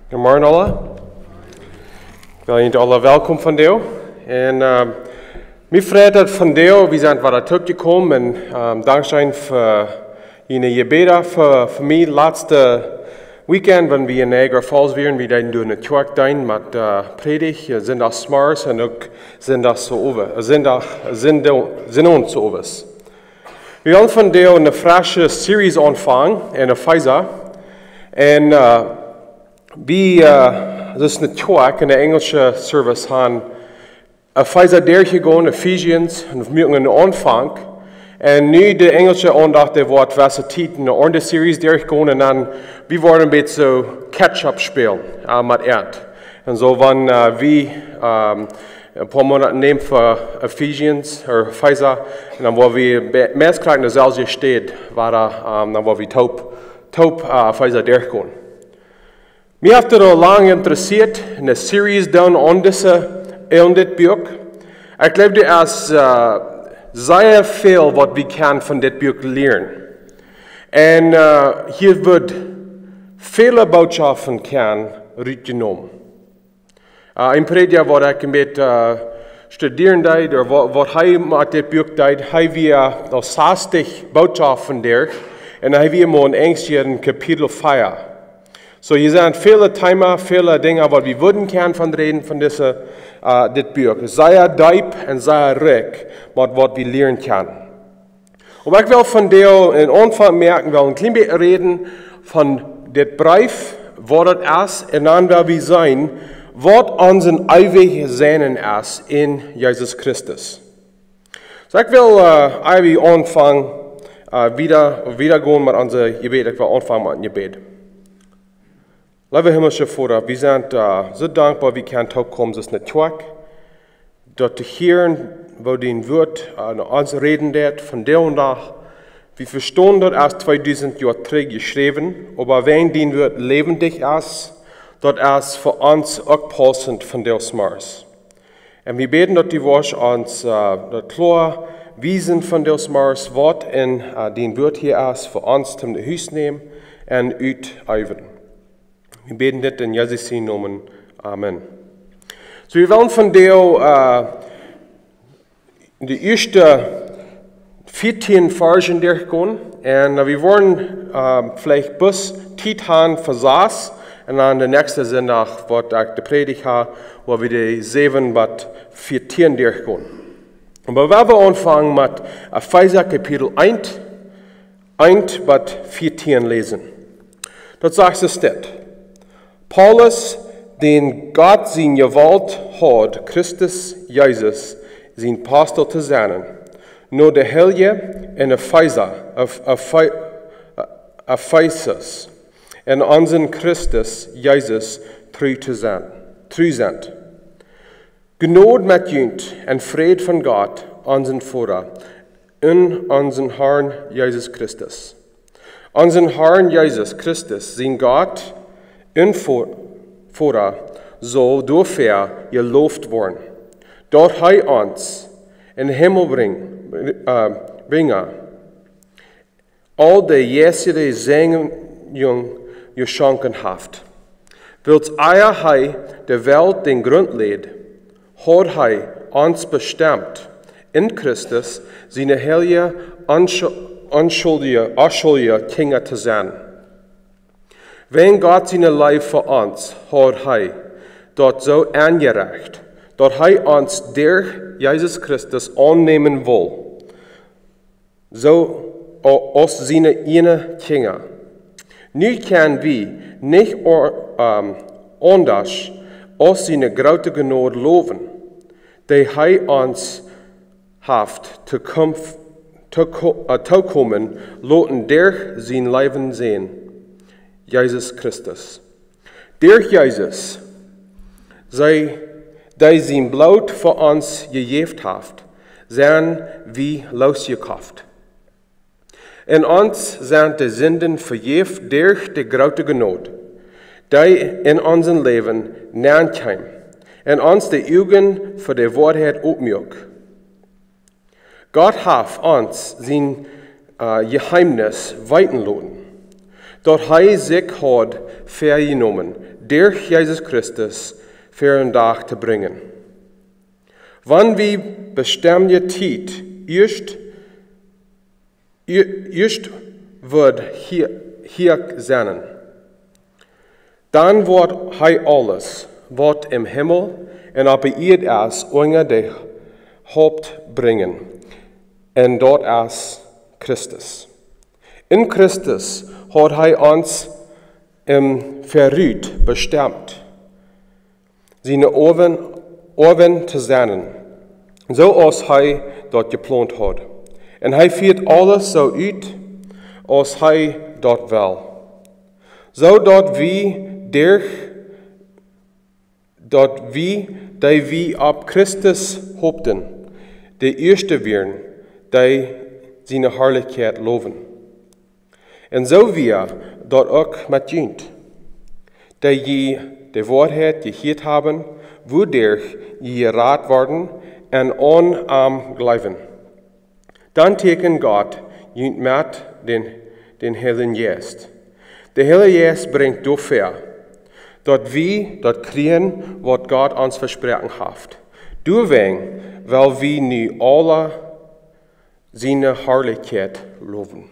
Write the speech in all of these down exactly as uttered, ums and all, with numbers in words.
Goodemorjen aule. Well junt aule welkom vondoag. Un, ehm, mie freit daut vondoag, wie sent wada toopjekomen. Un, ehm, dankscheen fa june Jebäda fa, fa mie latste Weekend, wan wie en Niagara Falls wieren, wie deeden doa ne Kjoakj deenen met, eh, Prädicht, eh, Sindach zemorjes un uk Sindach zeowes, eh, Sindach, Sindo-, Sinowent zeowes. Wie wellen vondoag ne fresche Series aunfangen en Efeesa. Un, eh, wie, eh, daut es ne Kjoakj en de enjelsche Service han Efeesa derchjegonen, Ephesians, un wie muaken en Aunfank. Un nu de enjelsche Aundacht, dee woat wese Tiet ne aundre Series derchgonen un dan, wie woaren een bät soo Catch-up spälen, eh, met äant. Un soo, wan, eh, wie, ehm, een poa Moonat nämen fa Ephesians, ooda Efeesa, un dan woa wie be-, meist krakjt en deeselwje Städ, wada, ehm, dan woa wie toop, toop, eh, Efeesa derchgonen. Mie haft daut aul lang interessieet, ne Series doonen aun dise, aun dit Buak. Ekj jleew, doa es, eh, sea väl waut wie kjennen von dit Buak lieren. Un, eh, hia woat väle Bootschoften kjennen rutjenomen. Eh, een Prädja, waut ekj een bät, eh, studieren deed, ooda waut, waut hee met dit Buak deed, hee wia aul sastich Bootschoften derch, un hee wia mau en Enjst en Kapitel vea. Soo, hia sent väle Thema, väle Dinja, waut wie wudden kjennen von räden, von dise, eh, dit Buak. Sea deep un sea rikj, waut, waut wie lieren kjennen. Oba ekj well vondoag en Aunfank moaken, well een kjlien bät räden von dit Breef, waut daut es, un dan well wie seenen, waut onse eewje Säajen es en Jesus Christus. Soo, ekj well, eh, ea wie aunfangen, eh, wieda, wieda gonen met onse Jebäd, ekj well aunfangen met een Jebäd. Leewa himmelscha Voda, wie sent, eh, soo dankboa, wie kjennen toopkomen, soo aus ne Kjoakj, daut to hieren, woo dien Wuat, eh, no ons räden deit vondoag dän Dach. Wie vestonen daut es tweedusent Joa trigj jeschräwen, oba wan dien Wuat läwendich es, daut es fa ons uk paussent vondoag zemorjes. Un wie bäden daut du woascht ons, eh, daut kloa wiesen vondoag zemorjes, waut en, eh, dien Wuat hia es fa ons toom no Hus nämen un uteewen. Wie bäden dit en Jesus sienen Nomen. Amen. Soo, wie wellen vondoag, eh, de ieeschte vieetieen Varzen derchgonen. Un, eh, wie woaren, eh, veleicht bloos Tiet han fa sas. Un dan de näakjste Sindach, waut ekj de Prädicht ha, woa wie de säwen bat vieetieen derchgonen. Oba wie wellen aunfangen met Efeesa Kapitel eent, eent bat vieetieen läsen. Daut sajcht soo dit. Paulus, dän Gott siene Jewault haud, Christus Jesus sien Apostel to sennen, no de Heilje en Efeesa, Ef-, Efe-, Efesus, en onsen Christus Jesus tru to sennen, tru sent. Jnod met junt un Fräd von Gott, onsen Voda, un onsen Harn Jesus Christus. Onsen Harn Jesus Christus sien Gott un Vo-, Voda saul doafäa jeloft woaren, daut hee ons en Himmel bring-, eh, brinja aul de jeistelje Säajen jeschonken haft. Wiels ea hee de Welt dän Grunt läd, haud hee ons bestemt, en Christus siene heilje, onschu-, onschuldje, onschuldje Kjinja to sennen. Wäajen Gott siene Leew fa ons haud hee daut soo enjerecht, daut hee ons derch Jesus Christus aunnämen wull, soo a-, aus siene ieejne Kjinja. Nu kjenn wie nich o-, ehm, aundasch aus siene groote Jnod lowen, dee hee ons haft tookjemf-, tooko-, eh, tookomen loten derch sienen leewen Sän, Jesus Christus. Derch Jesus, see, dee sien Bloot fa ons jejäft haft, sent wie loosjekoft. Un ons sent de Sinden vejäft derch de groote Jnod, dee en onsen Läwen nenkjeem, un ons de Uagen fa de Woarheit opmuak. Gott haft ons sien, eh, Jeheemnis weeten loten, daut hee sikj haud väajenomen, derch Jesus Christus ver dän Dach to brinjen. Wan wie bestemde Tiet ieescht, ie- ieescht wudd hia, hia sennen, dan woat hee aules, waut em Himmel un opp de Ieed es, unja de Haupt brinjen, un daut es Christus. En Christus haud hee ons em Verut bestemt, siene Oawen, Oawen to sennen, soo aus hee daut jeplont haud. Un hee fieet aules soo ut, aus hee daut well, soo daut wie derch, daut wie, dee wie opp Christus hopten, de ieeschte wieren, dee siene Harlichkjeit lowen. Un soo wia daut uk met junt, dee jie de Woarheit jehieet haben, wuaderch jie jerat worden, un aun am jleewen. Dan tieekjend Gott junt met dän, dän Heiljen Jeist. De Heilje Jeist brinjt doafäa, daut wie daut kjrieen, waut Gott ons vesproaken haft. Doawäajen well wie nu aula siene Harlichkjeit lowen.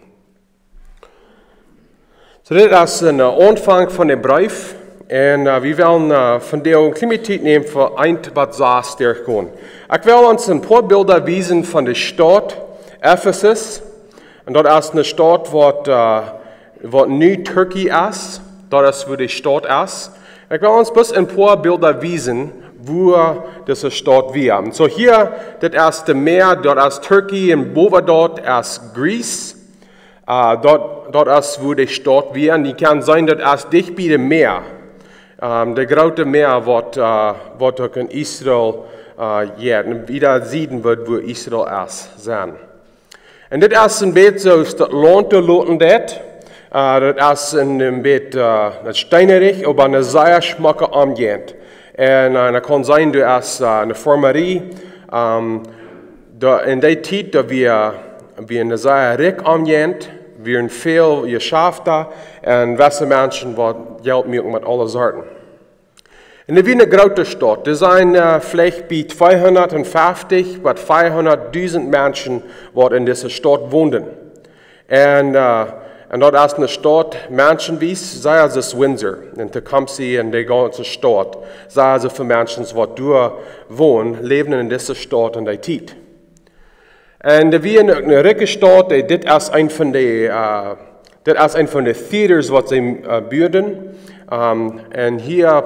Soo, dit es een, äh, Aunfank von dän Breef. Un, äh, wie wellen, äh, vondoag een kjlien bät Tiet nämen fa eent bat sas derchgonen. Ekj well ons een poa Bilda wiesen von de Staut Ephesus. Un daut es eene Staut waut, äh, waut nu Turkey es. Daut es wua de Staut es. Ekj well ons bloos een poa Bilda wiesen, wua dise Staut wia. Un soo hia, dit es de Mäa, daut es Turkey, un bowen daut es Greece. Äh, daut, daut es wua de Staut wia. Un jie kjennen seenen, daut es dicht bie de Mäa. Ähm, de groote Mäa waut, äh, waut uk en Israel, äh, jeit. Un wieda Sieden woat, wua Israel es, sennen. Un dit es een bät soo aus daut Launt doa loten deit. Äh, daut es een, een bät, äh, daut steenarich, oba eene sea schmocke Omjäajent. Un, äh, dan kaun sennen, doa es, äh, eene Farmarie. Ähm, doa, en dee Tiet, doa wia, wia eene sea rikje Omjäajent, wieren väl Jeschafta un wesse Menschen waut Jelt muaken met aule Sorten. Un daut wia eene groote Staut. Doa sent, äh, veleicht bie tweehundatfeftich bat veahundatdusent Menschen, waut en dise Staut wonden. Un, äh, un daut es eene Staut, menschenwies, sea aus Windsor, un Tecumseh un de gaunze Staut, sea aus väl Menschen, waut doa wonen, läwden en dise Staut en dee Tiet. Un doa wia eene, eene rikje Staut, äh, dit es eent von de, äh, dit es eent von de theaters waut see, äh, buaden. Ähm, un hia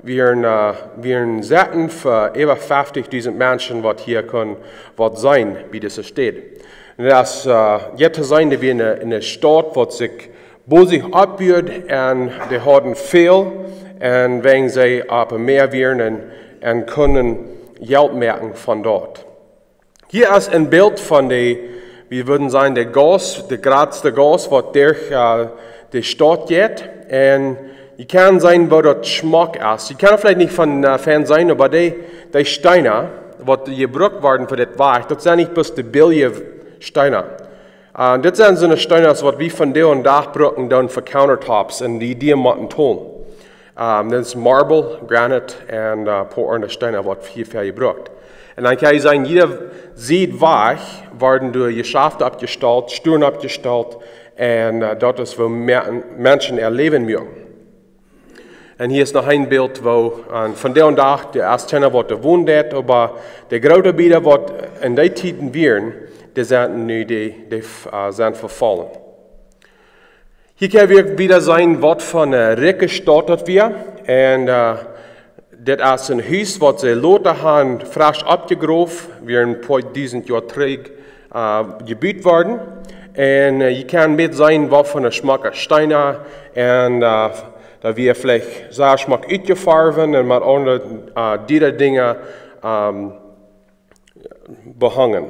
wieren, äh, wieren Sitten fa äwa feftich dusent Menschen waut hia kunnen waut seenen bie dise Staut. Un daut es, äh, jie to seenen, doa wia eene, eene Staut waut sikj bosich oppbuad un dee hauden väl un wäajen see opp daut Mäa wieren un, un kunnen Jelt moaken von daut. Hia es een Bilt von de, wie wudden sajen, de Gauss, de jratste Gauss, waut derch, äh, de Staut jeit. Un jie kjennen seenen, woo daut schmock es. Jie kjennen veleicht nich von, äh, fern seenen, oba dee, dee Steena, waut jebrukt worden fa dit Wajch, daut sent nich bloos de billje Steena. Äh, dit sent soone Steena, waut wie vondoag dän Dach brucken dan fa countertops un dee Diamanten tolen. Ähm, daut es Marble, Granite un, äh, poa aundre Steena waut hia väl jebrukt. Un dan kaun jie seenen, jieda Sied Wajch worden doa Jeschafta oppjestalt, Stuaren oppjestalt, un, äh, daut es wua Me-, Menschen äa Läwen muaken. Un hia es noch een Bilt, wua, äh, vondoag dän Dach, doa es kjeena waut doa wonen deit, oba de groote Bieda waut en dee Tieden wieren, dee sent nu, dee, dee, äh, sent vefollen. Hia kjenn wie wieda seenen waut fa eene rikje Staut daut wia. Un, äh, dit es een Hus waut see lota han fresch oppjegroft, wia een poa dusent Joa trigj, äh, jebut worden. Un, äh, jie kjennen met seenen waut fa eene schmocke Steena. Un, äh, daut wia veleicht sea schmock utjefarft un met aundre, äh, diere Dinja, ähm, behongen.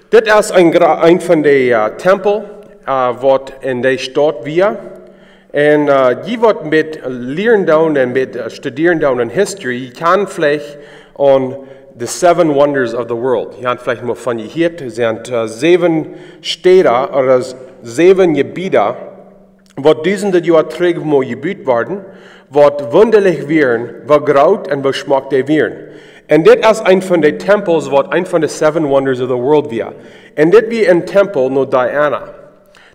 Dit es een gra-, een von de, äh, Tempel, äh, waut en dee Staut wia. Un, äh, jie waut met lieren doonen un met, äh, studieren doonen en history, jie kjennen veleicht aun the seven wonders of the world. Jie haben veleicht mol von jehieet, daut sent, äh, säwen Städa ooda s-, säwen Jebieda, waut dusende Joa trigj mol jebut worden, waut wundalich wieren, woo groot un woo schmock dee wieren. Un dit es een von de Tempels, waut een von de Seven Wonders of the World wia. Un dit wia een Tempel no Diana.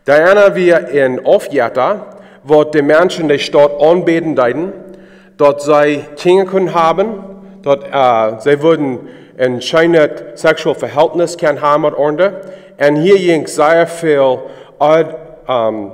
Diana wia een Aufjetta, waut de Menschen de Staut aunbäden deeden, daut see Kjinja kunnen haben, daut, äh, see wudden een scheenet sexual Verhältnis kunnen haben met aundre. Un hia jinkj sea väl, äh, ähm,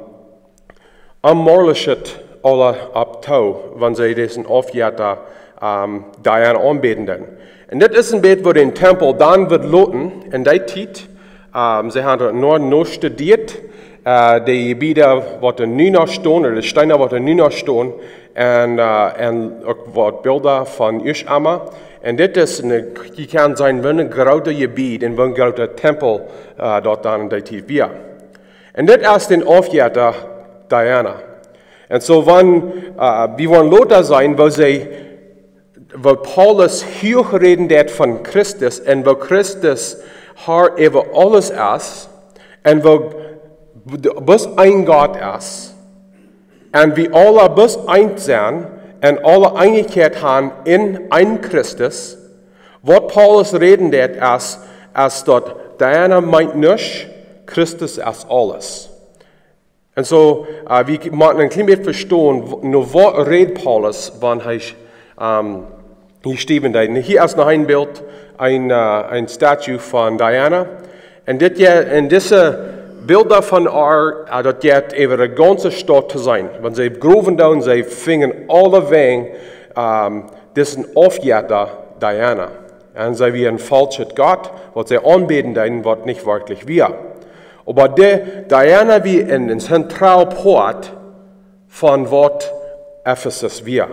onmoralischet aula opp too, wan see disen Aufjetta, ähm, Diana aunbäden deeden. Un dit es een bät, woo dän Tempel dan wudd loten en dee Tiet. Ähm, see haben daut noch, noch studieet, äh, de Jebieda, waut doa nu noch stonen, ooda de Steena, waut doa nu noch stonen, un, äh, un uk waut Bilda von Usch emma. Un dit es een, jie kjennen seenen, waut een groota Jebied un waut een groota Tempel, äh, daut dan en dee Tiet wia. Un dit es dän Aufjetta Diana. Un soo wan, äh, wie woaren lota seenen, woo see, woo Paulus hia räden deed von Christus un woo Christus Herr äwa aules es un woo bloos een Gott es. Un wie aula bloos eent sent un aule Eenichkjeit haben en een Christus. Waut Paulus räden deed es, es daut Diana meent nuscht, Christus es aules. Un soo, äh, wie motten een kjlien bät vestonen, w-, no waut räd Paulus, wan hee, ähm, hia schriewen deed. Un hia es noch een Bilt, een, äh, een Statue von Diana. Un dit je-, un dise Bilda von äa, äh, daut jeit äwa de gaunze Staut to seenen. Wan see growen doonen, see finjen aulewäajen, ähm, disen Aufjetta Diana. Un see wia een faulschet Gott, waut see aunbäden deeden, waut nich werkjlich wia. Oba de Diana wia een, een zentraal Poat von waut Ephesus wia.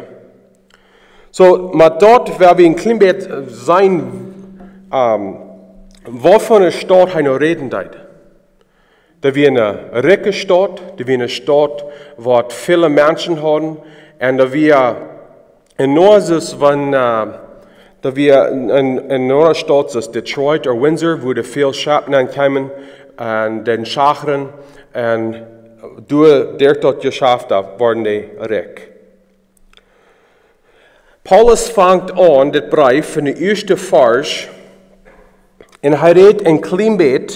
Soo, met daut woa wie een kjlien bät seenen, ähm, waut fa eene Staut hee nu räden deed. Daut wia eene rikje Staut, daut wia eene Staut, waut väle Menschen hauden, un daut wia een Oasis, wan, äh, daut wia een, een, eene Staut soo aus Detroit ooda Windsor, wua väl Schep nenkjeemen un dan schakjren un doaderch daut Jeschaft, doa worden dee rikj. Paulus fangt aun dit Breef en dän ieeschten Varsch un hee rät een kjlien bät,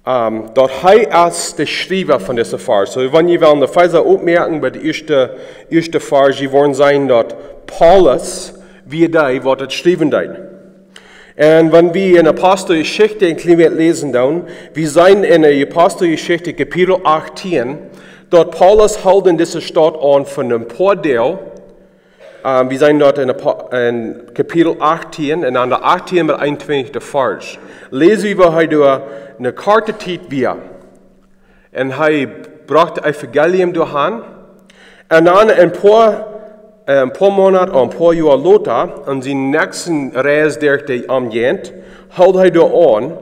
ähm, daut hee es de Schriewa von disen Varsch. Soo, wan jie wellen de Varsch oppmoaken bie dän ieeschten, ieeschten Varsch, jie woaren seenen daut Paulus wia dee, waut daut schriewen deed. Un wan wie en Aposteljeschicht een kjlien bät läsen doonen, wie seenen en Aposteljeschicht Kapitel achtieen, daut Paulus hilt en dise Staut aun fa een poa Doag. Ähm, wie seenen doa en Apo-, en Kapitel achtieen un aun de achtieen bat eenuntwintich de Varsch. Läs wie, woo hee doa eene korte Tiet wia. Un hee brocht daut Evangelium doa han. Un dan een poa, een poa Moonat, een poa Joa lota, aun siene näakjste Reis derch de Omjäajent, hilt hee doa aun.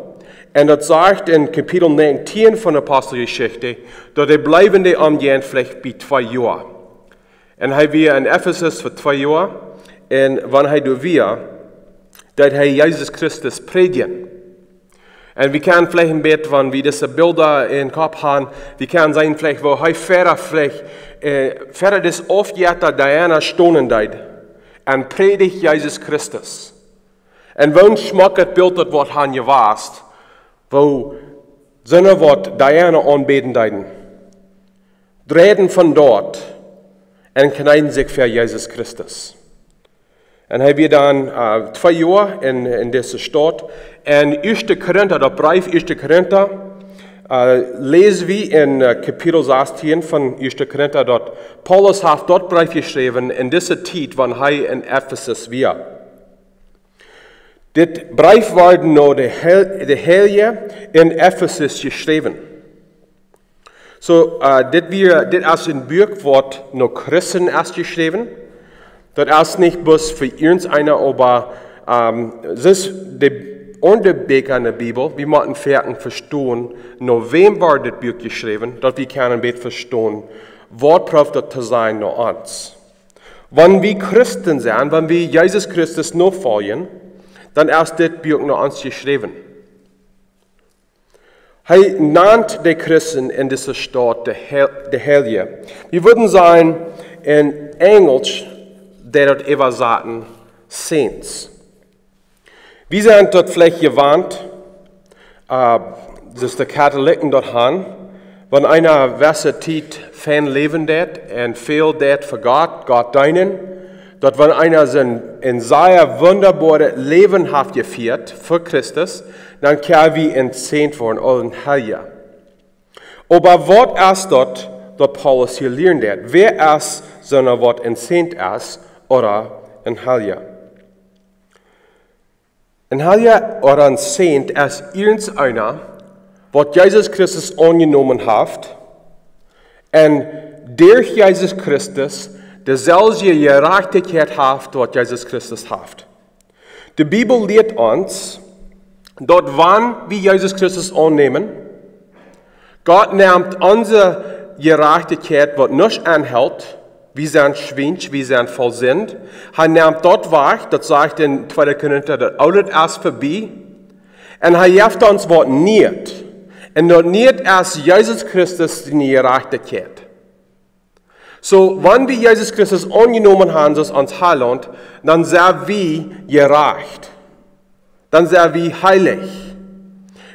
Un daut sajcht en Kapitel negentieen von Aposteljeschicht, daut hee bleef en de Omjäajent veleicht bie twee Joa. Un hee wia en Ephesus fa twee Joa. Un wan hee doa wia, deed hee Jesus Christus prädjen. Un wie kjennen veleicht een bät, wan wie dise Bilda em Kopp haben, wie kjennen seenen veleicht, woo hee wieda veleicht, äh, wieda dise Aufjetta Diana stonen deed un prädicht Jesus Christus. Un woo een schmocket Bilt daut woat han jewast, woo soone waut Diana aunbäden deeden, dreiden von doa un kjneeden sikj ver Jesus Christus. Un hee wia dan, äh, twee Joa en, en dise Staut. Un ieeschte Korinta, daut Breef ieeschte Korinta, äh, läs wie en, äh, Kapitel sastieen von ieeschte Korinta, daut Paulus haft daut Breef jeschräwen en dise Tiet, wan hee en Ephesus wia. Dit Breef wort no de Heil-, de Heilje en Ephesus jeschräwen. Soo, äh, dit wia, dit es een Buak waut no Christen es jeschräwen. Daut es nich bloos fa irjent eena, oba, ähm, daut es de aundre Bieekja en de Bibel. Wie motten foaken vestonen, no wäm wort dit Buak jeschräwen, daut wie kjennen een bät vestonen, waut prooft daut to sajen no ons. Wan wie Christen sent, wan wie Jesus Christus nofoljen, dan es dit Buak no ons jeschräwen. Hee nant de Christen en dise Staut de, Hel de Helje. Wie wudden sajen, en Enjelsch, dee daut äwasaten Saints. Wie sent daut veleicht jewant, äh, daut de Katholiken daut han, wan eena wesse Tiet fein läwen deit un väl deit fa Gott, Gott deenen, daut wan eena sien, een sea wundaboaret Läwen haft jefieet fa Christus, dan kjenn wie en Saint woaren, ooda en Helja. Oba waut es daut, daut Paulus hia lieren deit? Wäa es soona waut en Saint es, ooda en Helja? En Helja ooda en Saint es irjent eena, waut Jesus Christus aunjenomen haft, un derch Jesus Christus deselwje Jerajchtichkjeit haft, waut Jesus Christus haft. De Bibel lieet ons, daut wan wie Jesus Christus aunnämen, Gott nemt onse Jerajchtichkjeit, waut nuscht aunhelt, wie sent schwiensch, wie sent voll Sind. Hee nemt daut wajch, daut sajcht en tweede Korinta, daut Oole es verbie. Un hee jeft ons waut Nieet. Un daut Nieet es Jesus Christus siene Jerajchtichkjeit. Soo, wan wie Jesus Christus aunjenomen han aus ons Heilaunt, dan sent wie jerajcht. Dan sent wie heilich.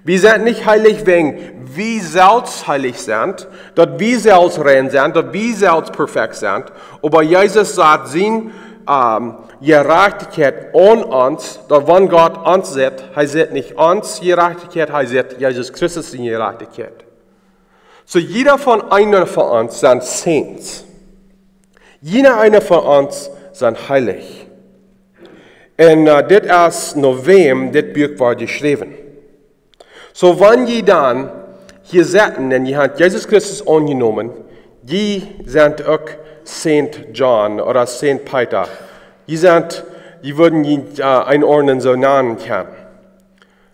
Wie sent nich heilich wäajen wie selfst heilich sent, daut wie selfst rein sent, daut wie selfst perfekt sent, oba Jesus sat siene, ähm, Jerajchtichkjeit aun ons, daut wan Gott ons sitt, hee sitt nich ons Jerajchtichkjeit, hee sitt Jesus Christus siene Jerajchtichkjeit. Soo, jieda von eena von ons sent Saints. Jieda eena von ons sent heilich. Un, äh, dit es no wäm dit Buak wort jeschräwen. Soo, wan jie dan hia sitten un jie han Jesus Christus aunjenomen, jie sent uk Saint John ooda Saint Peter. Jie sent, jie wudden jie, äh, eenordnen soo nanen kjennen.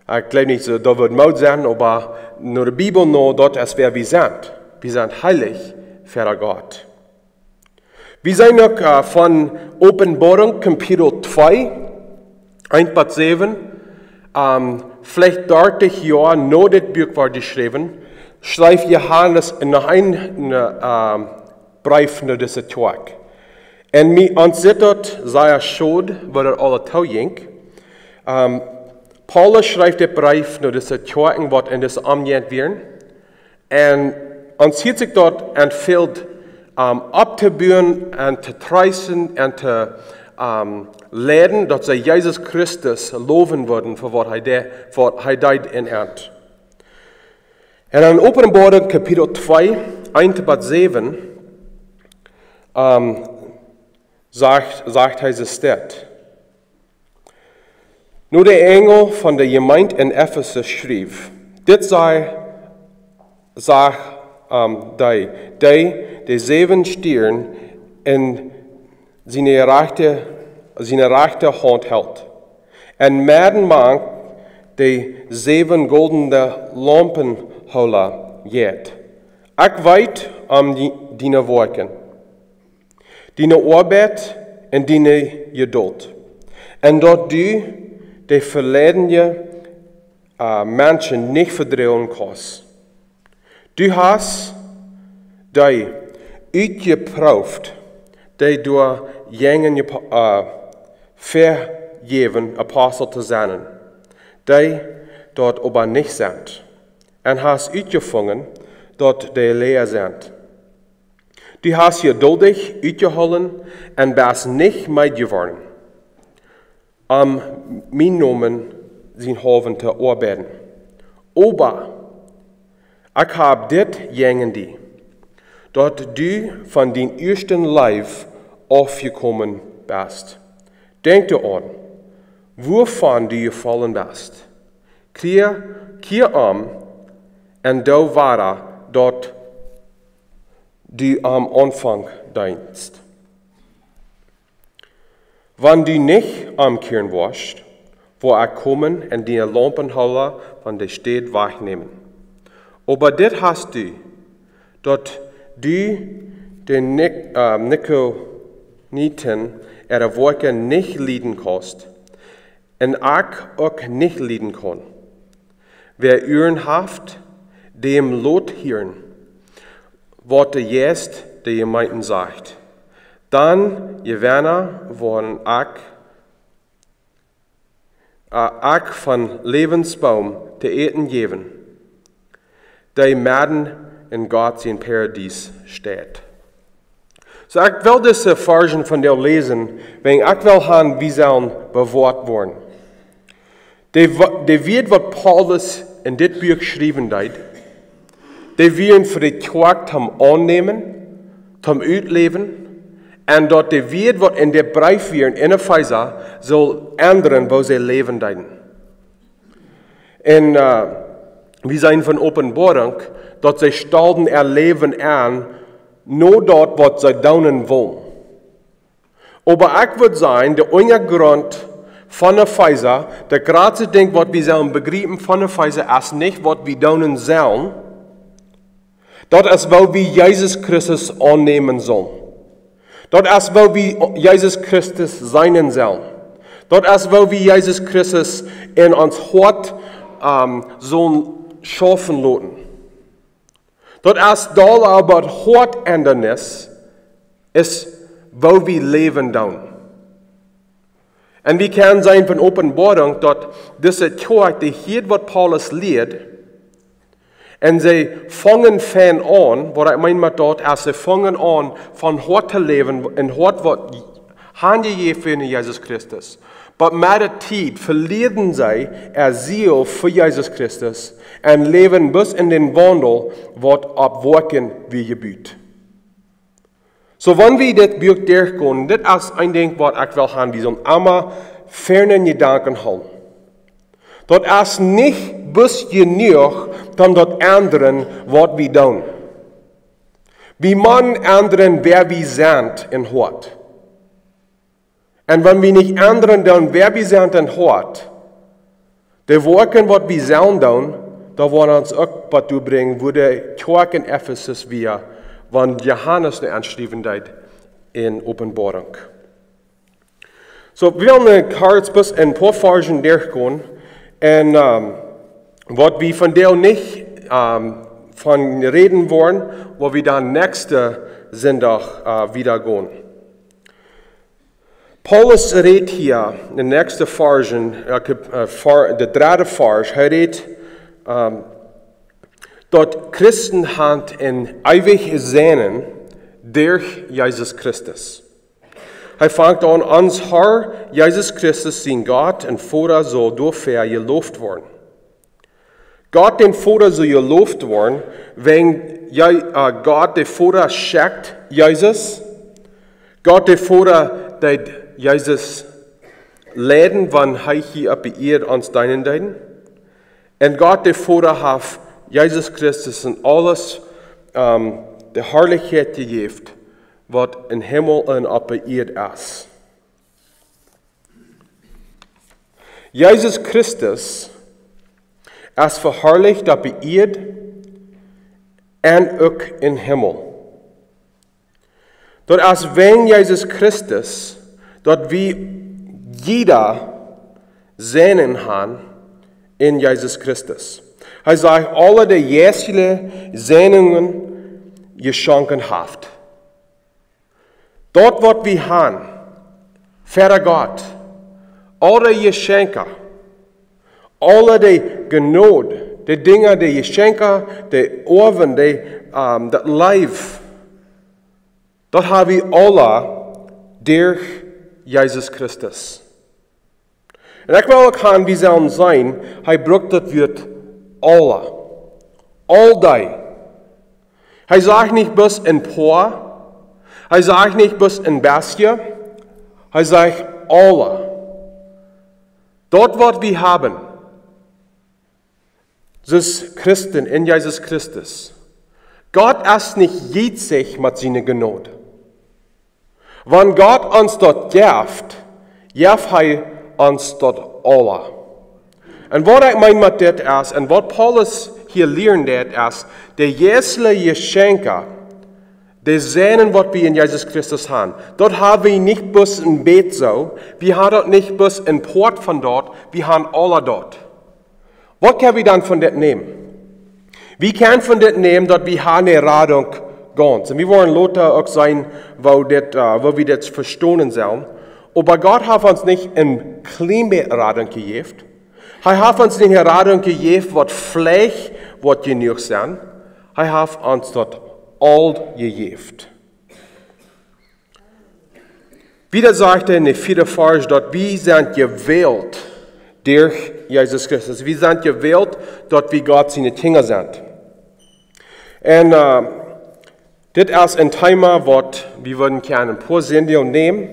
Ekj jleew nich soo, daut woat Mood sennen, oba no de Bibel no, daut es wäa wie sent. Wie sent heilich ver Gott. Wie seenen uk, äh, von Openboarunk, Kapitel twee, eent bat säwen, ähm, veleicht dartich Joa no dit Buak wort jeschräwen, schreef Johanes noch een, een, ähm, Breef no dise Kjoakj. Un mie, ons sitt daut sea schod, woo daut aules toojinkj. Ähm, Paulus schrift dän Breef no dise Kjoakjen, waut en dise Omjäajent wieren. Un ons hieet sikj daut aun väl, ähm, opptobuen un to treesten un to, ähm, leiden, daut see Jesus Christus lowen wudden fa waut hee de-, fa waut hee deed en an. Un en Openboarunk Kapitel twee, eent bat säwen, ähm, sajcht, sajcht hee soo dit. No de Enjel von de Jemeent en Efesus schreef: Dit saj, saj, ähm, dee, dee de säwen Stieren en siene rajchte, siene rajchte Haunt helt, un medden mank de säwen goldne Laumpenhoola jeit. Ekj weet om die, diene Woakjen, diene Oabeit un diene Jedult, un daut du de veleidende, äh, Menschen nich vedroagen kaust. Du hast dee utjeprooft, dee doa jinjen, äh, vejäwen Apostel to sennen, dee daut oba nich sent, un hast utjefungen, daut dee Läajen sent. Du hast jeduldich utjehoolen un best nich meed jeworden, om mienen Nomen sienen haulwen to oabeiden. Oba ekj hab dit jäajen die, daut du von diene ieeschte Leew aufjekomen best. Denkj doaraun, wuavon du jefollen best. Kjia, kjia om un doo wada daut, waut du aum Aunfank deedst. Wan du nich omkjieren woascht, woa ekj komen un diene Laumpenhoola von de Städ wajchnämen. Oba dit hast du, daut du de Nik-, äh, Nikolaiten äare Woakjen nich lieden kaust, un ekj uk nich lieden kaun. Wäa Uaren haft, däm lot hieren, waut de Jeist de Jemeenten sajcht. Dan jewenna woaren ekj, äh, ekj von Läwensboom to äten jäwen, dee medden en Gott sien Paradies steit. Soo, ekj well dise Varschen von die läsen, wäajen ekj well han, wie sellen bewoat woaren. De, de Wieed, waut Paulus en dit Buak schriewen deed, dee wieren fa de Kjoakj toom aunnämen, toom utläwen, un daut de Wieed, waut en de Breef wieren en Efeesa, sull endren, woo see läwen deeden. Un, äh, wie seenen von Openboarunk, daut see stalden äa Läwen aun, no daut, waut see doonen wullen. Oba ekj wudd sajen, de Unjagrunt von Efeesa, daut jratste Dinkj, waut wie sellen bejriepen von Efeesa, es nich, waut wie doonen sellen, daut es, woo wie Jesus Christus aunnämen sellen. Daut es, woo wie Jesus Christus seenen sellen. Daut es, woo wie Jesus Christus en ons Hoat, ähm, sellen schaufen loten. Daut es dolla, oba daut Hoatendrunk es, woo wie läwen doonen. Un wie kjennen seenen von Openboarunk, daut dise Kjoakj, dee hieed, waut Paulus lieed, un see fungen fein aun, waut ekj meen met daut, aus see fungen aun, von Hoat to läwen, en Hoat, waut hanjejäft wia aun Jesus Christus. Oba met de Tiet velieren see äa Ziel fa Jesus Christus un läwen bloos en dän Waundel, waut opp Woakjen wia jebut. Soo, wan wie dit Buak derchgonen, dit es een Dinkj, waut ekj well han, wie sellen emma fa Uagen Jedanken hoolen. Daut es nich bloos jenuach, om daut endren, waut wie doonen. Wie motten endren, wäa wie sent em Hoat. Un wan wie nich endren doonen, wäa wie sent em Hoat, de Woakjen, waut wie sellen doonen, daut woat ons uk waut toobrinjen, woo de Kjoakj en Efesus wia, wan Johanes nu aunschriewen deed en Openboarunk. Soo, wie wellen nu kort bloos een poa Varschen derchgonen. Un, ähm, waut wie vondoag nich, ähm, von räden woaren, woa wie dan näakjsten Sindach, äh, wieda gonen. Paulus rät hia en de näakjste Varschen, äh, Kap-, äh, Var-, de dredde Varsch, hee rät, ähm, daut Christen haben een eewjet Sennen derch Jesus Christus. Hee fangt aun, ons Herr Jesus Christus sien Gott un Voda saul doafäa jelooft woaren. Gott dän Voda saul jelooft woaren, wäajen Je-, äh, Gott de Voda schekjt Jesus. Gott de Voda deed Jesus leiden, wan hee hia opp de Ieed ons deenen deed. Un Gott de Voda haft Jesus Christus en aules, ähm, de Harlichkjeit jejäft, waut em Himmel un opp de Ieed es. Jesus Christus es veharlicht opp de Ieed un uk em Himmel. Daut es wäajen Jesus Christus, daut wie jieda Sennen haben en Jesus Christus. Hee sajcht, aule de jeistelje Sennungen jeschonken haft. Daut, waut wie haben, Voda Gott, aule Jeschenkja, aule de Jnod, de Dinja, de Jeschenkja, de Oawen, de, ähm, daut Läwen, daut haben wie aule derch Jesus Christus. Un ekj well uk han, wie sellen seenen, hee brukt daut Wuat aule. Aul dee. Hee sajcht nich bloos een poa. Hee sajcht nich bloos een bät. Hee sajcht aule. Daut, waut wie haben, aus Christen en Jesus Christus. Gott es nich jietsich met siene Jnod. Wan Gott ons daut jeft, jeft hee ons daut aule. Un waut ekj meen met dit es, un waut Paulus hia lieren deed es, de jeistelje Jeschenkja, de Sennen, waut wie en Jesus Christus haben, daut haben wie nich bloos een bät soo, wie haben daut nich bloos een Poat von daut, wie haben aule daut. Waut kjenn wie dan von dit nämen? Wie kjennen von dit nämen, daut wie haben eene Radunk gaunz. Un wie woaren lota uk seenen, woo dit, äh, woo wie dit vestonen sellen. Oba Gott haft ons nich een kjlien bät Radunk jejäft. Hee haft ons nich eene Radunk jejäft, waut veleicht woat jenuach sennen. Hee haft ons daut aul jejäft. Wieda sajcht hee en de vieede Varsch, daut wie sent jewält derch Jesus Christus. Wie sent jewält, daut wie Gott siene Kjinja sent. Un, äh, dit es een Thema, waut wie wudden kjennen een poa Sindel nämen.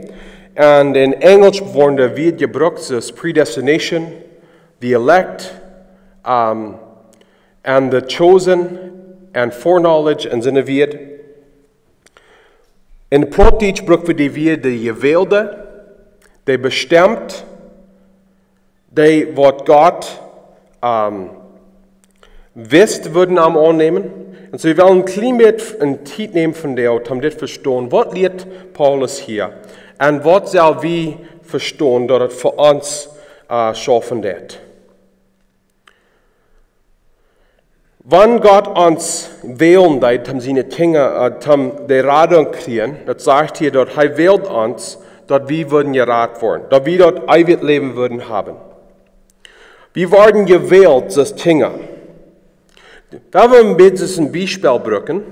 Un en Enjlisch woat daut wada jebrukt, soo predestination, the elect, ähm, and the chosen, and foreknowledge, un soone Wieed. En Plautdietsch bruck wie dee Wieed de Jewälde, dee bestemmt, dee waut Gott, ähm, wist, wudden am aunnämen. Un soo, wie wellen een kjlien bät Tiet nämen von dee, om dit vestonen. Waut lieet Paulus hia? Un waut sell wie vestonen, daut et fa ons, äh, schaufen deit? Wan Gott ons wälen deed, om siene Kjinja, äh, om de Radunk kjrieen, daut sajcht hia, daut hee wält ons, daut wie wudden jerat woaren, daut wie daut eewje Läwen wudden haben. Wie worden jewält aus Kjinja. Wan wie een bät een Biespel brucken,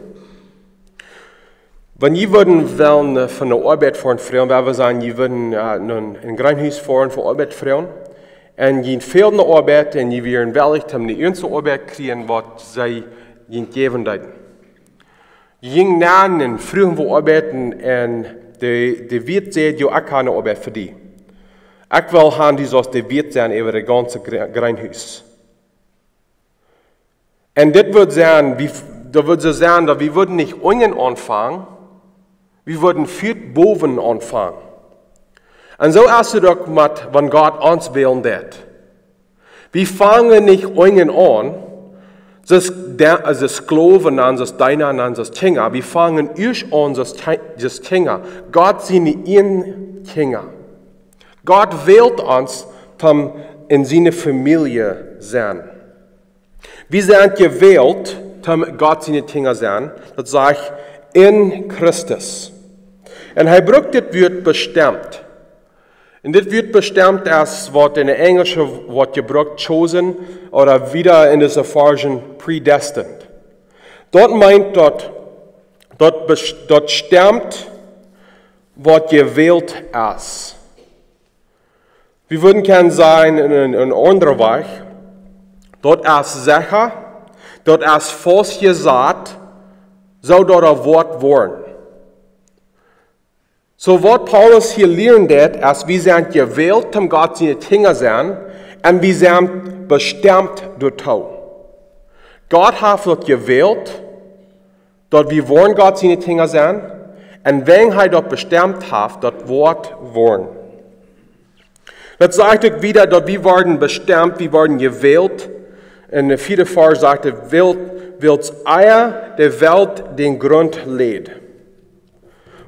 wan jie wudden wellen, äh, von de Oabeit foaren, froagen, wan wie sajen, jie wudden, äh, no een, een Greenhus foaren fa Oabeit froagen, un jie fäld ne Oabeit un jie wieren wellich, om de eensje Oabeit kjrieen, waut see junt jäwen deeden. Jie jinjen nenn un fruagen fa Oabeit un de, de Wieet säd: "Jo, ekj hab ne Oabeit fa die. Ekj well han, du saust de Wieet sennen äwa daut gaunze Gre-, Greenhus." Un dit wudd sennen, wie, daut wudd soo sennen, daut wie wudden nich unjen aunfangen, wie wudden väa bowen aunfangen. Un soo es et uk met, wan Gott ons wälen deed. Wie fangen nich unjen aun, soo aus de, soo aus Sklowen aun, soo aus Deena aun, soo aus Kjinja. Wie fangen ieescht aun, soo aus Kje-, soo aus Kjinja. Gott siene ieejne Kjinja. Gott wält ons, om en siene Famielje sennen. Wie sent jewält, om Gott siene Kjinja sennen, daut sajcht en Christus. Un hee brukt dit Wuat bestemmt. Un dit Wuat bestemmt es, waut en de Enjlische woat jebrukt chosen, ooda wieda en dise Varschen predestined. Daut meent daut, daut bes-, daut stemmt, waut jewält es. Wie wudden kjennen sajen en een, een aundren Wajch, daut es secha, daut es faust jesat, soo daut et woat woaren. Soo waut Paulus hia lieren deed, es, wie sent jewält, om Gott siene Kjinja sennen, un wie sent bestemmt doatoo. Gott haft daut jewält, daut wie woaren Gott siene Kjinja sennen, un wan hee daut bestemmt haft, daut woat woaren. Daut sajcht uk wieda, daut wie worden bestemmt, wie worden jewält. En de vieede Varsch sajcht et: "Wiels, wiels ea de Welt dän Grunt läd."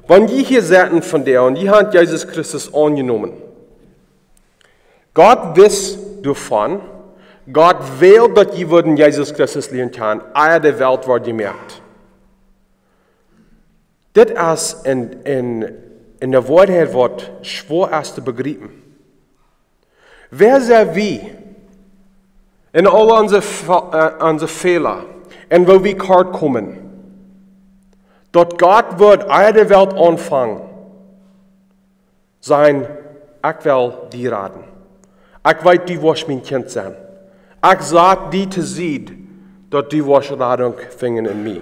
Wan jie hia setten vondoag un jie haben Jesus Christus aunjenomen, Gott wist doavon, Gott well, daut jie wudden Jesus Christus lieren kjanen, ea de Welt wort jemoakt. Dit es en, en, en de Woarheit, waut schwoa es to bejriepen. Wäa sent wie en aul onse Fe-, äh, onse Fäla un woo wie kort komen, daut Gott wudd ea de Welt aunfangen, sajen: "Ekj well die raden. Ekj weet, du woascht mien Kjint sennen. Ekj sat die to Sied, daut du woascht Radunk finjen en mie."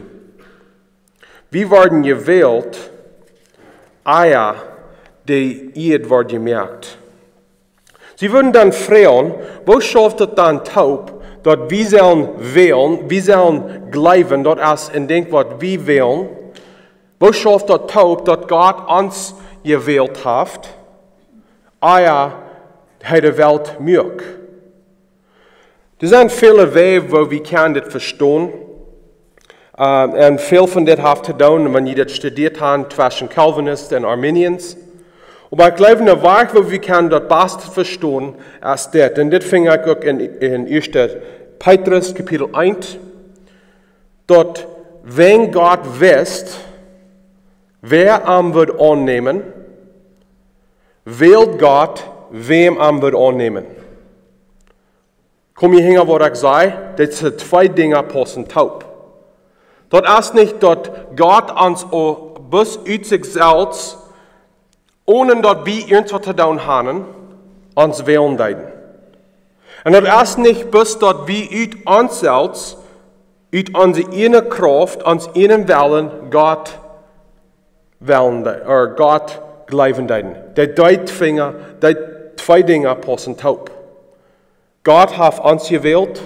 Wie worden jewält, ea de Ieed wort jemoakt. See wudden dan froagen: "Woo schauft et dan toop, daut wie sellen wälen, wie sellen jleewen, daut es een Dinkj, waut wie wälen? Woo schauft daut toop, daut Gott ons jewält haft, ea hee de Welt muak?" Doa sent väle Wäaj, woo wie kjennen dit vestonen. Äh, un väl von dit haft to doonen, wan jie dit studieet haben, tweschen Calvinist un Arminians. Oba ekj jleew, een Wajch, woo wie kjennen daut baste vestonen, es dit. Un dit finj ekj uk en, en ieeschte Petrus, Kapitel eent. daut wan Gott wist, wäa am wudd aunnämen, wäld Gott, wäm am wudd aunnämen. Kom jie hinja, waut ekj saj? Dit sent twee Dinja paussen toop. Daut es nich daut Gott ons bloos ut sikj selfst, onen daut wie irjentwaut to doonen hauden, ons wälen deed. Un daut es nich bloos daut wie ut ons selfst, ut onse eejne Krauft, ons eejnen Wellen Gott wälen deed, ooda Gott jleewen deed. Dee twee Dinja, dee twee Dinja paussen toop. Gott haft ons jewält,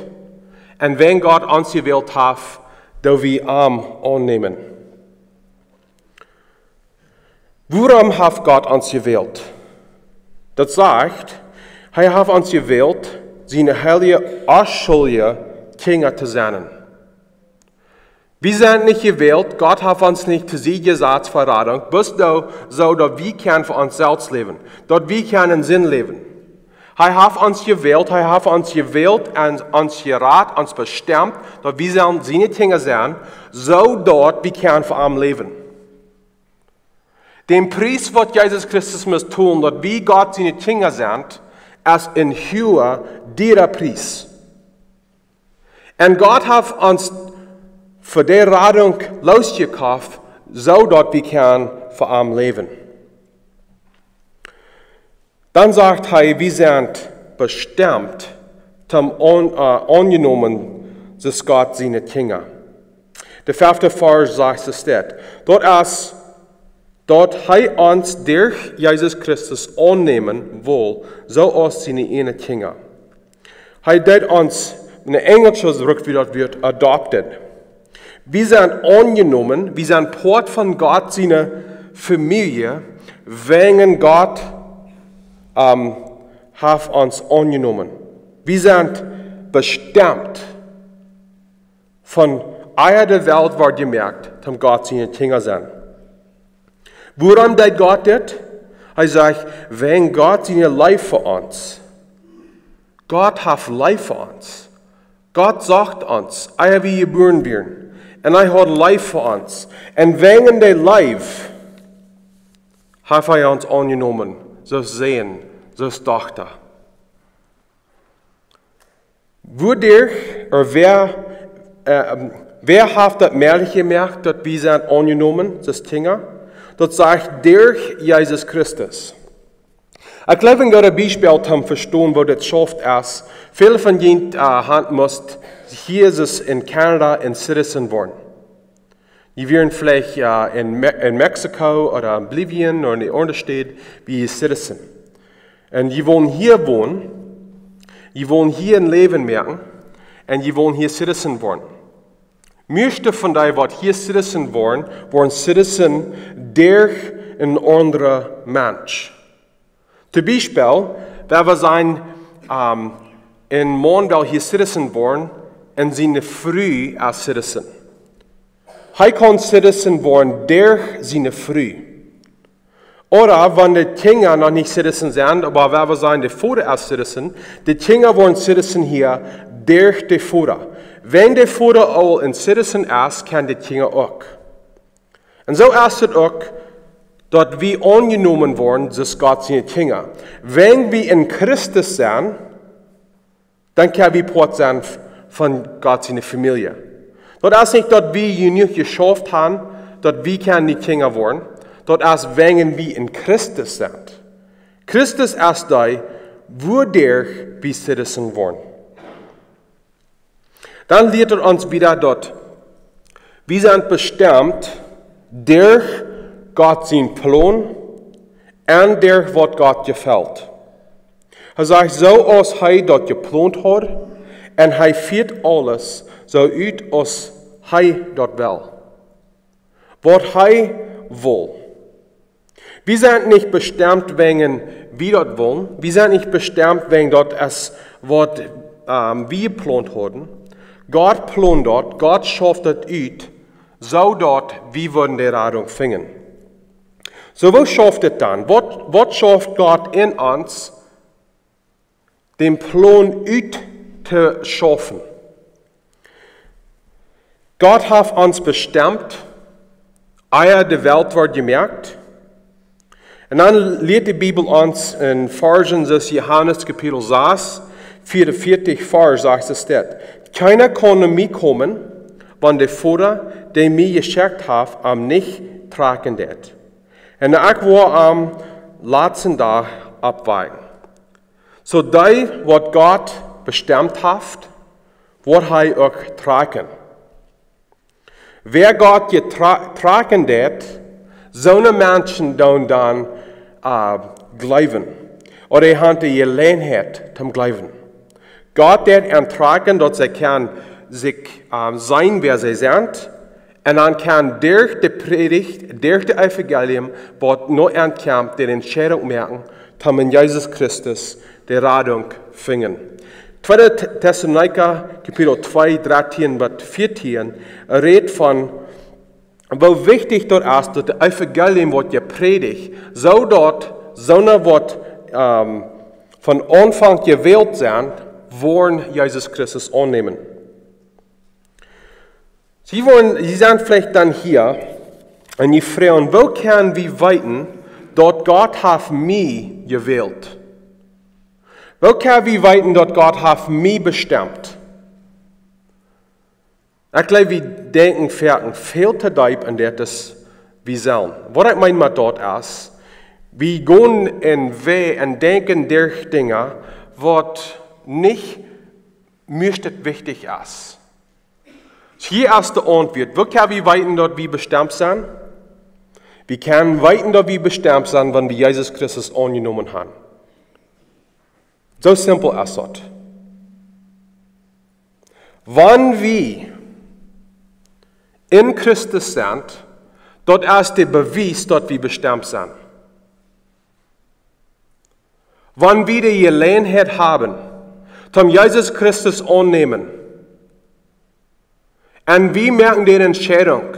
un wan Gott ons jewält haft, doo wie am aunnämen. Wuarom haft Gott ons jewält? Daut sajcht, hee haft ons jewält, siene heilje, onschuldje Kjinja to sennen. Wie sent nich jewält, Gott haft ons nich to Sied jesat fa Radunk, bloos soo, soo daut wie kjennen fa ons selfst läwen, daut wie kjennen en Sind läwen. Hee haft ons jewält, hee haft ons jewält un ons jerat, ons bestemt, daut wie sellen siene Kjinja sennen, soo daut wie kjennen fa am läwen. De Pries, waut Jesus Christus must tolen, daut wie Gott siene Kjinja sent, es een huaga, diera Pries. Un Gott haft ons fa de Radunk losjekoft, soo daut wie kjennen fa am läwen. Dan sajcht hee, wie sent bestemt, toom aun-, äh, aunjenomen, aus Gott siene Kjinja. De fefte Varsch sajcht es dit: Daut es, daut hee ons derch Jesus Christus aunnämen well, soo aus siene eejne Kjinja. Hee deed ons, en Enjelsch brukt wie daut Wuat adopted. Wie sent aunjenomen, wie sent Poat von Gott siene Famielje, wäajen Gott, ähm, haft ons aunjenomen. Wie sent bestemt, von ea de Welt wort jemoakt, toom Gott siene Kjinja sennen. Wuarom deed Gott dit? Hee sajcht, wäajen Gott siene Leew fa ons. Gott haft Leew fa ons. Gott socht ons, ea wie jebuaren wieren. Un hee haud Leew fa ons. Un wäajen de Leew haft hee ons aunjenomen, soo aus Sän, soo aus Dochta. Wuaderch, ooda wäa, äh, wäa haft daut mäajlich jemoakt, daut wie sent aunjenomen, soo aus Kjinja? Daut sajcht derch Jesus Christus. Ekj jleew, een goodet Biespel toom vestonen, woo dit schauft es, väle von junt, äh, haben must hia en Canada een Citizen woaren. Jie wieren veleicht, äh, en Me-, en Mexiko ooda en Bolivien ooda en eene aundre Staut, wua jie Citizen. Un jie wellen hia wonen, jie wellen hia een Läwen moaken, un jie wellen hia Citizen woaren. Mieeschte von dee, waut hia Citizen woaren, woaren Citizen derch een aundren Mensch. Toom Biespel, wan wie sajen, ähm, een Maun well hia Citizen woaren un siene Fru es Citizen. Hee kaun Citizen woaren derch siene Fru. Ooda wan de Kjinja noch nich Citizen sent, oba wan wie sajen, de Voda es Citizen, de Kjinja woaren Citizen hia derch de Voda. Wan de Voda aul een Citizen es, kaun de Kjinja uk. Un soo es et uk, daut wie aunjenomen woaren aus Gott siene Kjinja. Wan wie en Christus sent, dan kjenn wie Poat sennen von Gott siene Famielje. Daut es nich, daut wie jenuach jeschauft haben, daut wie kjennen de Kjinja woaren. Daut es, wan wie en Christus sent. Christus es dee, wuaderch wie Citizen woaren. Dan lieet et ons wieda, daut wie sent bestemt derch Gott sien Plon un derch waut Gott jefelt. Hee sajcht, soo aus hee daut jeplont haud, un hee fieet aules soo ut aus hee daut well. Waut hee well. Wie sent nich bestemt wäajen wie daut wellen. Wie sent nich bestemt wäajen daut es waut, ähm, wie jeplont hauden. Gott plont daut, Gott schauft daut ut, soo daut wie wudden de Radunk finjen. Soo, woo schauft et dan? Waut, waut schauft Gott en ons, dän Plon uttoschaufen? Gott haft ons bestemt, ea de Welt wort jemoakt. Un dan lieet de Bibel ons en Varschen, soo aus Johanes Kapitel sas, vieeunvieetich, Varsch sas, es dit: Kjeena kaun no mie komen, wan de Voda, dee mie jeschekjt haft, am nich trakjen deit. Un ekj woa am latsten Dach oppwakjen. Soo dee, waut Gott bestemt haft, woat hee uk trakjen. Wäa Gott jetrakjen deit, soone Menschen doonen dan, äh, jleewen. Ooda dee haben de Jeläajenheit toom jleewen. Gott deit an trakjen, daut see kjennen sikj, äh, seenen, wäa see sent. Un dan kjennen derch de Prädicht, derch de Evangelium, waut no an kjemt, de Entscheidunk moaken, toom en Jesus Christus de Radunk finjen. Tweede Te-, Tessalonicha, Kapitel twee, dartieen bat vieetieen, rät von, woo wichtich daut es, daut de Evangelium woat jeprädicht, soo daut soone waut, ähm, von Aunfank jewält sent, woaren Jesus Christus aunnämen. See woaren, see sent veleicht dan hia un see froagen: Woo kjenn wie weeten, daut Gott haft mie jewält? Woo kjenn wie weeten, daut Gott haft mie bestemt? Ekj jleew, wie denkjen foaken väl too deep aun dit, aus wie sellen. Waut ekj meen met daut es, wie gonen en Wäaj un denkjen derch Dinja, waut nich mie wichtich es. Hia es de Auntwuat. Woo kjenn wie weeten, daut wie bestemt sent? Wie kjennen weeten, daut wie bestemt sent, wan wie Jesus Christus aunjenomen haben. Soo simpel es daut. Wan wie en Christus sent, daut es de Bewies, daut wie bestemt sent. Wan wie de Jeläajenheit haben, toom Jesus Christus aunnämen, un wie moaken de Entscheidunk,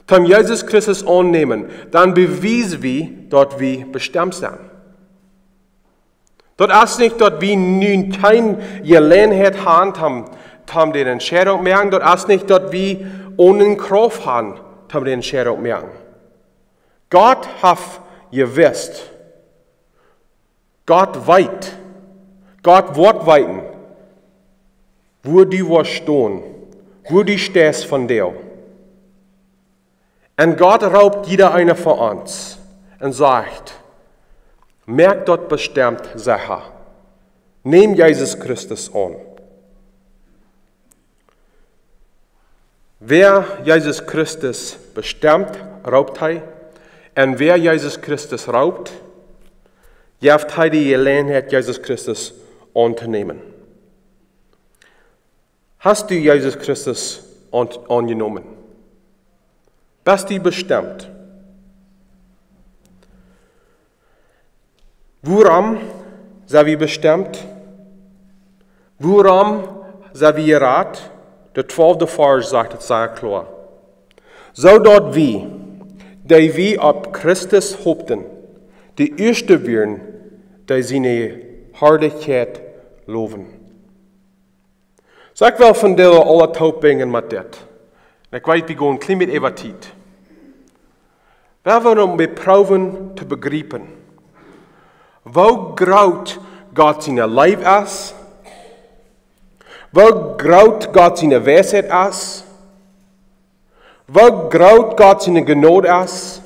toom Jesus Christus aunnämen, dan bewies wie, daut wie bestemt sent. Daut es nich, daut wie nu kjeene Jeläajenheit haben, toom, toom de Entscheidunk moaken. Daut es nich, daut wie onen Krauft haben, toom de Entscheidunk moaken. Gott haft jewist. Gott weet. Gott woat weeten, woo du woascht stonen, woo du steist vondoag. Un Gott roopt jieda eenen von ons un sajcht: Moak daut bestemt secha. Nemm Jesus Christus aun. Wäa Jesus Christus bestemt, roopt hee. Un wäa Jesus Christus roopt, jeft hee de Jeläajenheit, Jesus Christus auntonämen. Hast du Jesus Christus aun-, aunjenomen? Best du bestemt? Wuarom sent wie bestemt? Wuarom sent wie jerat? De twalfte Varsch sajcht et sea kloa. Soo daut wie, dee wie opp Christus hopten, de ieeschte wieren, dee siene Harlichkjeit lowen. Soo, ekj well vondoag aules toopbrinjen met dit. Un ekj weet, wie gonen een kjlien bät äwa Tiet. Wie wellen ons proowen to bejriepen, woo groot Gott siene Leew es, woo groot Gott siene Weisheit es, woo groot Gott siene Jnod es,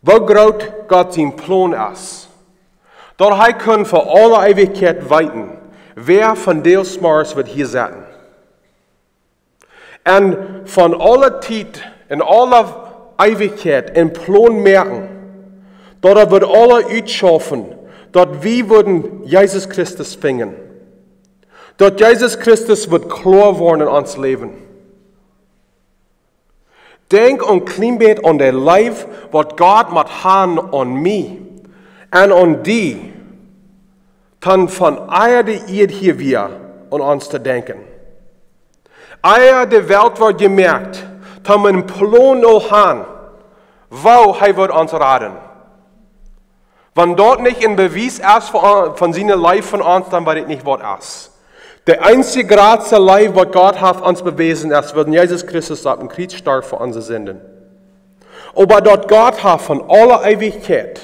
woo groot Gott sien Plon es, daut hee kunn fa aule Eewichkjeit weeten, wäa vondoag zemorjes woat hia setten. Un von aule Tiet un aule Eewichkjeit een Plon moaken, daut hee woat aules utschaufen, daut wie wudden Jesus Christus finjen. Daut Jesus Christus woat kloa woaren en ons Läwen. Denkj een kjlien bät aun de Leew, waut Gott mott haben aun mie un aun die, dan von ea de Ieed hia wia aun ons to denkjen. Ea de Welt wort jemoakt, dan een Plon aul haben, woo hee woat ons raden. Wan daut nich een Bewies es von, von siene Leew fa ons, dan weet ekj nich, waut es. De eensje jratste Leew, waut Gott haft ons bewäsen, es, wan Jesus Christus opp een Kjriez storf fa onse Sinden. Oba daut Gott haft von aule Eewichkjeit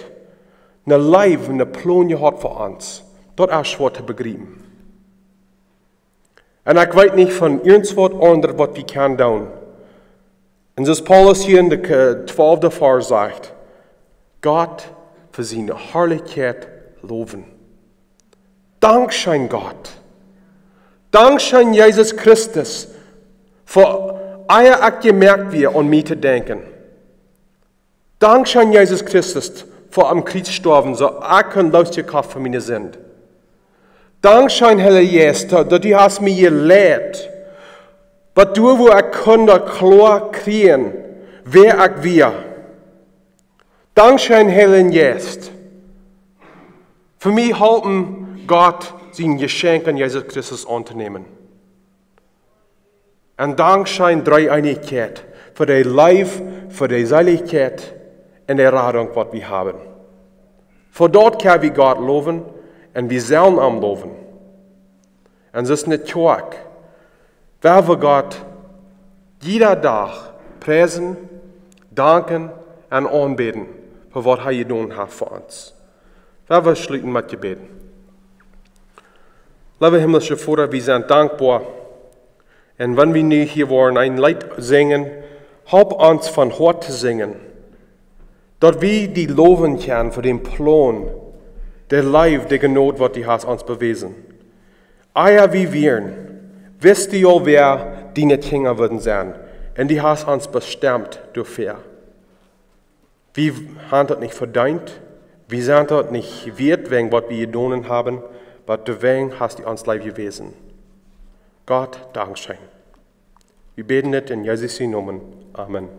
ne Leew, ne Plon jehaut fa ons, daut es schwoa to bejriepen. Un ekj weet nich von irjentwaut aundret, waut wie kjennen doonen. Un soo aus Paulus hia en de, äh, twalfte Varsch sajcht: Gott fa siene Harlichkjeit lowen. Dankscheen, Gott. Dankscheen, Jesus Christus, fa, ea ekj jemoakt wia, aun mie to denkjen. Dankscheen, Jesus Christus, fa aum Kjriez stoawen, soo ekj kunn loosjekoft von miene Sind. Dankscheen, Heilja Jeist, daut du hast mie jeleit, waut du, woo ekj kunn daut kloa kjrieen, wäa ekj wia. Dankscheen, Heilja Jeist, fa mie halpen, Gott sien Jeschenkj aun Jesus Christus auntonämen. Un dankscheen, Dreeeenichkjeit, fa de Leew, fa de Seelichkjeit un de Radunk, waut wie haben. Fa daut kjenn wie Gott lowen un wie sellen am lowen. Un soo es ne Kjoakj, woa wie Gott jieda Dach priesen, danken un aunbäden fa waut hee jedonen haft fa ons. Woa wie schluten met Jebäd. Leewa himmlischa Voda, wie sent dankboa. Un wan wie nu hia woaren een Leet sinjen, halp ons von Hoat to sinjen, daut wie die lowen kjennen fa dän Plon, de Leew, de Jnod, waut du hast ons bewäsen. Ea wie wieren, wist du aul, wäa diene Kjinja wudden sennen, un du hast ons bestemt doafäa. Wie haben daut nich vedeent, wie sent daut nich wieet, wäajen waut wie jedonen haben, oba doawäajen hast du ons leef jewäsen. Gott, dankscheen. Wie bäden dit en Jesus sien Nomen. Amen.